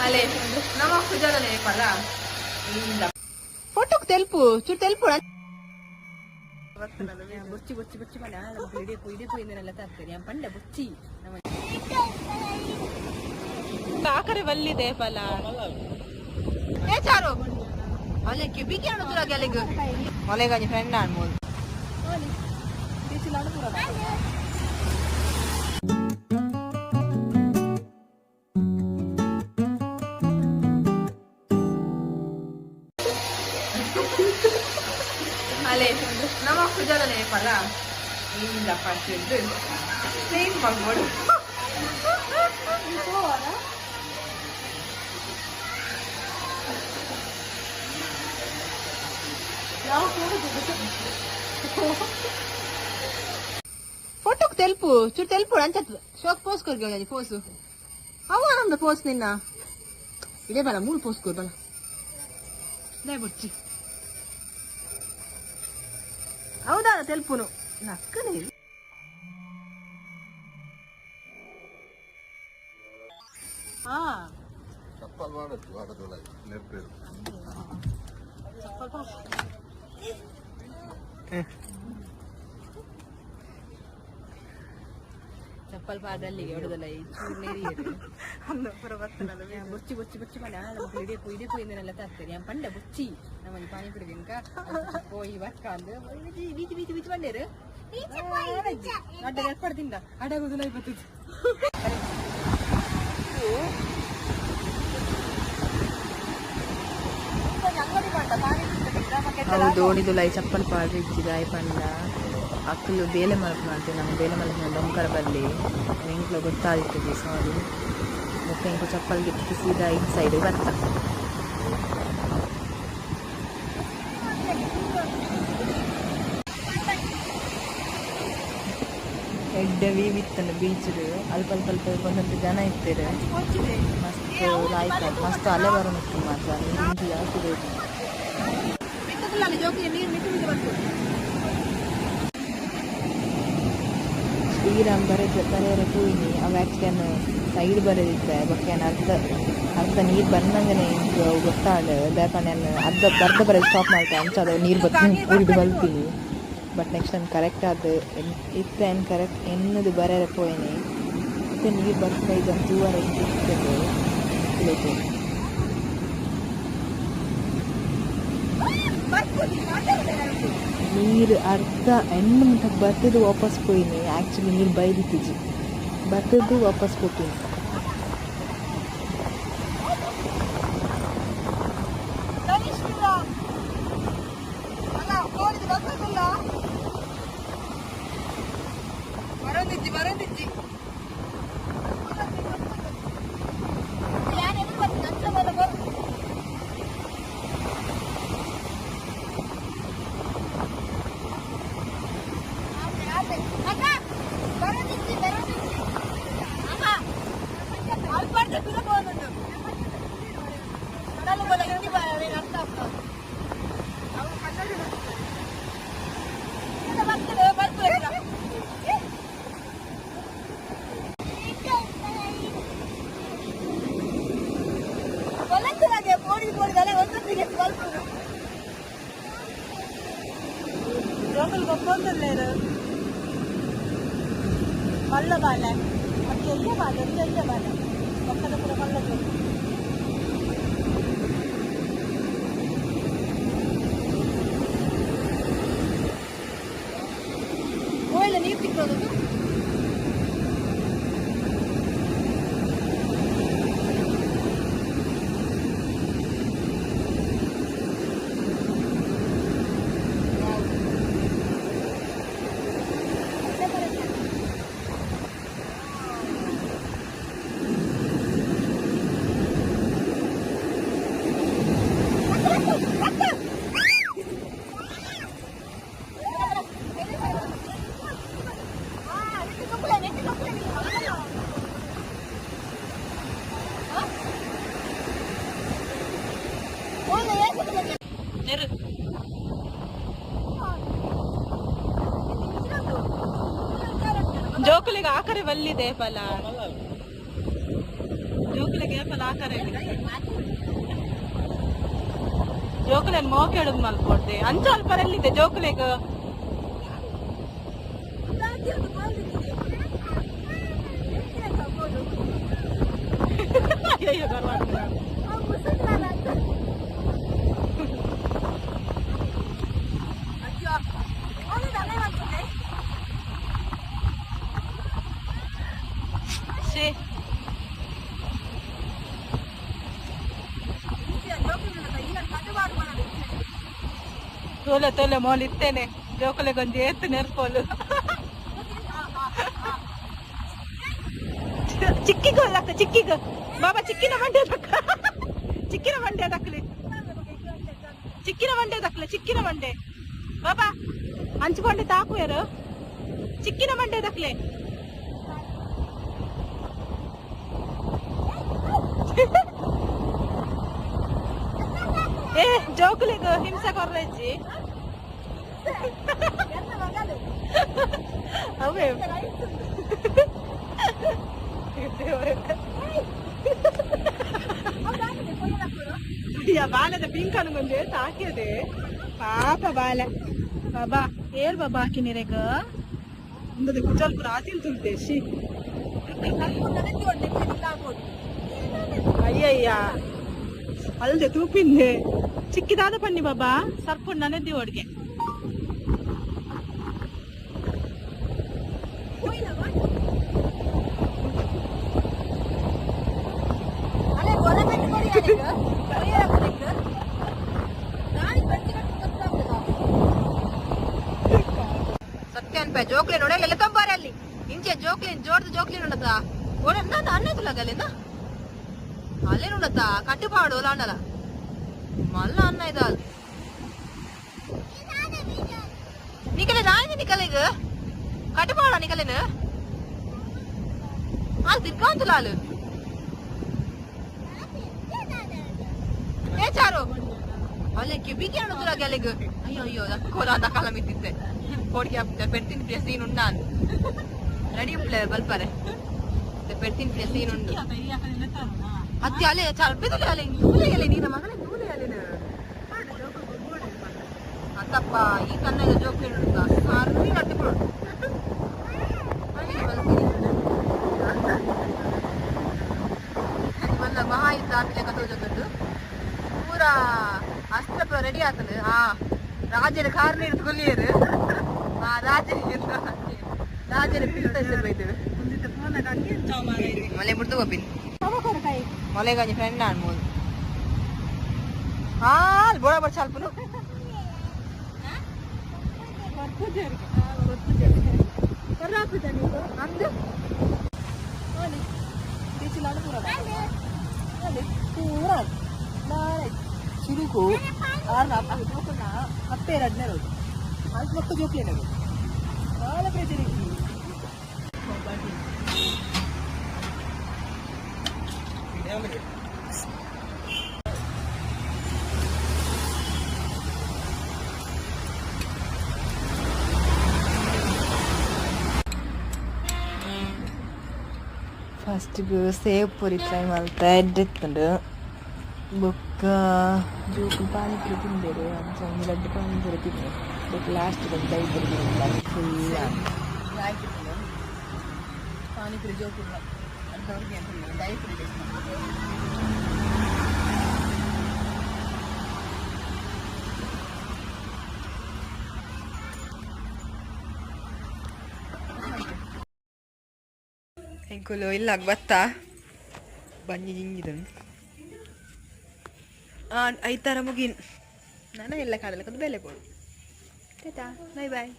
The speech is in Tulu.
ಅಲೆ ನಮ್ಮ ಕುಜಲನೆ ಪಲ ಫೋಟೋಕ್ ತೆಲ್ಪು ಚೂರು ತೆಲ್ಪು. ಬೊಚ್ಚಿ ಬೊಚ್ಚಿ ಬೊಚ್ಚಿ ಪಂಡ ಇಡೀ ಇಡೀ ಪೋಯಿಂದನೆಲ್ಲ ತರ್ತಾರೆ. ಯಾನ್ ಪಂಡ ಬೊಚ್ಚಿ ನಮ್ಮ ಆಕರೆ ಬಲ್ಲಿದೆ ಫಲ. ಏ ಚಾರು ಅಲೆ ಕಿಬಿಗೆ ಅಣುతుರಾಗೆ ಅಲೆಗ್ ಮೊಲೆಗಂಜಿ ಫ್ರೆಂಡ್ ಅನ್ಬೋದು. ಅಲೆ ನಮ್ಮ ಕುಜಲನೆ ಪಲ ಇಂದ ಪಟ್ಟಿದ್ದು ಸೇಮ್ ಮಗ್ಬೋಡು. ಫೋಟೋಕ್ ತೆಲ್ಪು ಚೂರು ತೆಲ್ಪು. ಅಂಚತ್ ಶೋಕ್ ಪೋಸ್ ಕೊರ್ಗೆ ಪೋಸು ಅವು ಆನಂದ ಪೋಸ್ ನಿನ್ನ ಇದೇ ಬಲ ಮೂರು ಪೋಸ್ ಕೊರ್ ಬಲ ದಯ ಬೊಚ್ಚಿ. ಹೌದಾ ತೆಲ್ಪುನು ನಕ್ಕನೆ. ಹಾ. ಚಪ್ಪಲ್ ಮಾಡತ್ತು ವಾಡದೊಳಗೆ ನೆರ್ಪೇರು. ಚಪ್ಪಲ್ ಪಾದಲ್ಲಿಗೆ ಹೊಡೆದಲ್ಲ ಈ ಚೂರು ನೀರು. ಬೊಚ್ಚಿ ಬೊಚ್ಚಿ ಬೊಚ್ಚಿ ಪಂಡ ಇಡೀ ಇಡೀ ಪೋಯಿಂದನೆಲ್ಲ ತರ್ತಾರೆ. ಯಾನ್ ಪಂಡ ಬೊಚ್ಚಿ ನಮ್ಮಲ್ಲಿ ಪಾನಿಪುರಿ ತಿನ್ಕ ಪೋಯಿ ಬರ್ಕ ಅಂದ್ ಬೀಚ್ ಬೀಚ್ ಬೀಚ್ ಬಂಡೇರು ಅಡ್ಡ ಎರ್ಪಡ್ ತಿಂದ ಅಡಗುದಿಲ್ಲ ಬತ್ತಿತ್ತು. ಅವು ದೋಣಿದುಲೈ ಚಪ್ಪಲ್ ಪಾಡ್ರಿ ಇಜ್ಜಿದಾಯ್ ಪಂಡ ಅಕ್ಕಲು ಬೇಲೆ ಮಲ್ಪುನಂತೆ. ನಮ್ಮ ಬೇಲೆ ಮಲ್ಪುನ ಡೊಂಕರ ಬಲ್ಲಿ ಎಂಕ್ಲ ಗೊತ್ತಾದಿತ್ತುಜಿ, ಸಾರಿ. ಬೊಕ್ಕ ಎಂಕು ಚಪ್ಪಲ್ ಗಿತ್ತು ಸೀದಾ ಇನ್ಸೈಡ್ ಬತ್ತ. ಎಡ್ಡೆ ವೀವ್ ಇತ್ತಂಡು ಬೀಚ್. ಅಲ್ಪ ಅಲ್ಪ ಅಲ್ಪ ಒಂದೊಂದು ಜನ ಇತ್ತೆರ್. ಮಸ್ತ್ ಲಾಯ್ಕ್, ಮಸ್ತ್ ಅಲೆ ಬರೋನಿತ್ತು ಮಾತ್ರ. ನೀರು ಇಂಚಿ ಜಾಸ್ತಿ ಬೇಕು. ಶ್ರೀರಾಮ್ ಬರೆದ ಬರೆಯರೆ ತೂಯಿನಿ. ಅವು ಆಕ್ಚುಲಿ ಅನ್ನು ಸೈಡ್ ಬರೆದಿತ್ತೆ. ಬೊಕ್ಕ ಯಾನ್ ಅರ್ಧ ಅರ್ಧ ನೀರು ಬನ್ನಂಗನೆ ಎಂಕ್ ಅವು ಗೊತ್ತಾಂಡ್. ದಾಯೆ ಪಂಡ ಯಾನ್ ಅರ್ಧ ಬರ್ದ ಬರೆದ್ ಸ್ಟಾಪ್ ಮಲ್ತೆ. ಅಂಚ ಅದು ನೀರು ಬತ್ತ್ ಬೂರ್ದು ಬಲ್ತಿನಿ. ಬಟ್ ನೆಕ್ಸ್ಟ್ ಟೈಮ್ ಕರೆಕ್ಟ್ ಆದ್ ಇತ್ತೆ ಯಾನ್ ಕರೆಕ್ಟ್ ಎನ್ನುದು ಬರೆಯರೆ ಪೋಯಿನಿ. ಇತ್ತೆ ನೀರು ಬರ್ಪುನ ಇಜ್ಜಿ ತೂವರೆ ಎಂಕ್ ಇತ್ತುಂಡು. ನೀರು ಅರ್ಧ ಎಂಡ್ ಮುಟ್ಟ ಬತ್ತದು ವಾಪಸ್ ಪೋಯಿನಿ. ಆಕ್ಚುಲಿ ನೀರು ಬೈದಿತ್ತಿಜಿ, ಬತ್ತದು ವಾಪಸ್ ಪೋಪಿನಿ. ಬರೋದಿಜ್ಜಿ ಬರೋದಿಜ್ಜಿ. ಜೋಕುಲು ಗೊಬ್ಬೊಂದುಲ್ಲೆರ್. ಮಲ್ಲ ಬಾಲೆ ಅತ್ತ್ ಎಲ್ಯ ಬಾಲೆ, ಒಂಜಿ ಎಲ್ಯ ಬಾಲೆ, ಬೊಕ್ಕದ ಪೂರ ಮಲ್ಲ ಜೋಕುಲು. ಕೋಯಿಲ ನೀರು ತಿಕ್ಕೋದು. ಜೋಕುಲಿಗೆ ಆಕರೆ ಬಲ್ಲಿದೆ ಫಲ. ಏಪಲ ಆಕಾರ. ಜೋಕುಲೆನ್ ಮೋಕೆಡುದು ಮಲ್ಪೊಡ್ದೆ ಅಂಚ ಅಲ್ಪ ಎಲ್ಲಿದೆ ಜೋಕುಲೆಗ್? ಅಯ್ಯಯ್ಯೋ, ಗರ್ವ. ಶೇ, ತೋಲೆ ತೋಲೆ, ಮೋಲ್ ಇತ್ತೇನೆ ಜೋಕುಲೆಗೊಂಜಿ ಏತ್ ನೆರ್ಪೋಲು. ಚಿಕ್ಕಿಗ ಅಕ್ಕ, ಚಿಕ್ಕಿಗ ಬಾಬಾ, ಚಿಕ್ಕಿನ ಮಂಡೆ ದಕ್ಕ, ಚಿಕ್ಕಿನ ಮಂಡೆ ದಕ್ಕಲಿ, ಚಿಕ್ಕಿನ ಮಂಡೆ ದಕ್ಕಲೆ, ಚಿಕ್ಕಿನ ಮಂಡೆ ಬಾಬಾ, ಅಂಚುಕೊಂಡೆ ತಾಕುಯರು, ಚಿಕ್ಕಿನ ಮಂಡೆ ದಕ್ಲೆ. ಏ, ಜೋಕುಲೆಗ್ ಹಿಂಸೆ ಕೊರ್ರೆಜ್ಜಿ ಅವೇ. ಯಾ, ಬಾಲದ ಪಿಂಕ್ ಅನುಗೊಂದು ಹಾಕಿದೆ ಪಾಪ ಬಾಲ. ಬಾಬಾ, ಏರ್ ಬಾಬಾ ಹಾಕಿನಿರೆಗ ಒಂದು ಕುಜಲ್ ಪುರ ಆತಿಲ್ ತುಲ್ತೆ she. ಅಯ್ಯಯ್ಯ, ಅಲ್ದೆ ತೂಪಿಂದೆ ಚಿಕ್ಕಿದಾದ ಪನ್ನಿ ಬಾಬಾ, ಸರ್ಪುಂಡು ನನೆದ್ದಿ ಒಡ್ಗೆ. ಸತ್ಯ ಅನ್ಪೆ, ಜೋಕ್ಲೆ ನೋಡಲ್ಲ ತಂಬಾರೆ ಅಲ್ಲಿ ಇಂಚೆ ಜೋಕ್ಲಿನ್ ಜೋಡ್ದು ಜೋಕ್ಲಿನ್ ಉಂಡತ ಓಡ ಅನ್ನ ತುಲಗಲ್ಲಿಂದ ಅಲ್ಲೇನು ಉಂಡತ ಕಟ್ಟುಪಾಡು ಲಾಂಡಲ ಮಲ್ಲ ಅನ್ನ ಇದಾಲ್ ನಿಕಲೆ ನಾಯಿ ನಿಕಲೆಗ್ ಕಟ್ಟುಪಾಡ ನಿಕಲೇನು ಆ ತಿರ್ಕಾಂತುಲಾಲು. ಏ ಚಾರು, ಅಲ್ಲೇ ಕಿಬಿಗೆ ಅಣುతుಲಾಗ ಅಲ್ಲಿಗ್. ಅಯ್ಯೋ ಅಯ್ಯೋ, ಕೋಲ ದಕಾಲ ಮಿತ್ತಿತ್ತೆ ಕೋಡಿಗೆ ಹಾಕ್ತಾರೆ. ಪೆಡ್ತಿನ ಪ್ಲೇಸ್ ಸೀನ್ ಉಂಡ ರೆಡಿ ಉಂಪ್ಲೆ ಬಲ್ಪರೆ. ಪೆಡ್ತಿನ ಪ್ಲೇಸ್ ಸೀನ್ ಉಂಡು. ಅತ್ತಿ ಅಲೆ ಚಲ್ಪಿದಲೆ ಅಲೆ ನೂಲೆ ಅಲೆ ನೀನ ಮಗನೇ ನೂಲೆ ಅಲೆನ ಅತ್ತಪ್ಪ. ಈ ಕನ್ನಡ ಜೋಕ್ ಹೇಳುತ್ತ ಸರ್ವಿ ನಟ್ಟಿಬಿಡು. ಮಲ್ಲ ಮಹಾಯುದ್ಧ ಆಪಿಲೆ ಕತೋಜೊಂದು ಪೂರ ಅಸ್ತ್ರ ರೆಡಿ ಆತನು. ಆ ರಾಜರ ಕಾರಣ ಹಿಡಿದು ಕೊಲ್ಲಿಯರು. ಆ ರಾಜರ ರಾಜರ ಬೈತೇವೆ. ಮಲೆ ಬಿಡ್ತು ಗೋಪಿನ್ ಮೊಲೆಗಂಜಿ ಫ್ರೆಂಡ್ ಅನ್ಬೋದು. ಹಾಲ್ ಬೋಡ ಬೋಡ ಚಾಲ್ಪುನು. ಅಂದು ಸುರುಕು ಆರ್ನ ಜೋಕುನ ಅಪ್ಪೆ ಎರಡನೇ ರೋದು ಅಲ್ಪ ಮಕ್ಕ ಜೋಕ್ಲೇನದು ಬಾಳ ಪ್ರೆಷರ್. ಫಸ್ಟ್ಗೆ ಸೇವ್ ಪುರಿ ಟ್ರೈ ಮಲ್ತ, ಎಡ್ಡೆತ್ತುಂಡು. ಬೊಕ್ಕ ಜೋಕುಲು ಪಾನಿಪುರಿ ತಿಂದೇರು. ಅಂಚ ಒಂಜಿ ಲಡ್ಡು ಪಾನಿಪುರಿ ತಿಂದೆ. ಬೊಕ್ಕ ಲಾಸ್ಟ್ ಒಂದು ದೈ ಪುರಿ ತಿಂದೆ ಫುಲ್. ಪಾನಿಪುರಿ ಜೋಕುಲ್ಲ ಅಂತ ದೈ ಪುರಿ ಟೇಸ್ಟ್. ಎಂಕುಲು ಇಲ್ಲಾಗ ಬತ್ತ ಬಂಜಿ ಜಿಂಜಿದನು ಐತಾರ ಮುಗಿನ್. ನಾನು ಎಲ್ಲ ಕಾಡಲಕ್ಕೊಂದು ಬೆಲೆ ಬೋಡು. Tata, bye boy.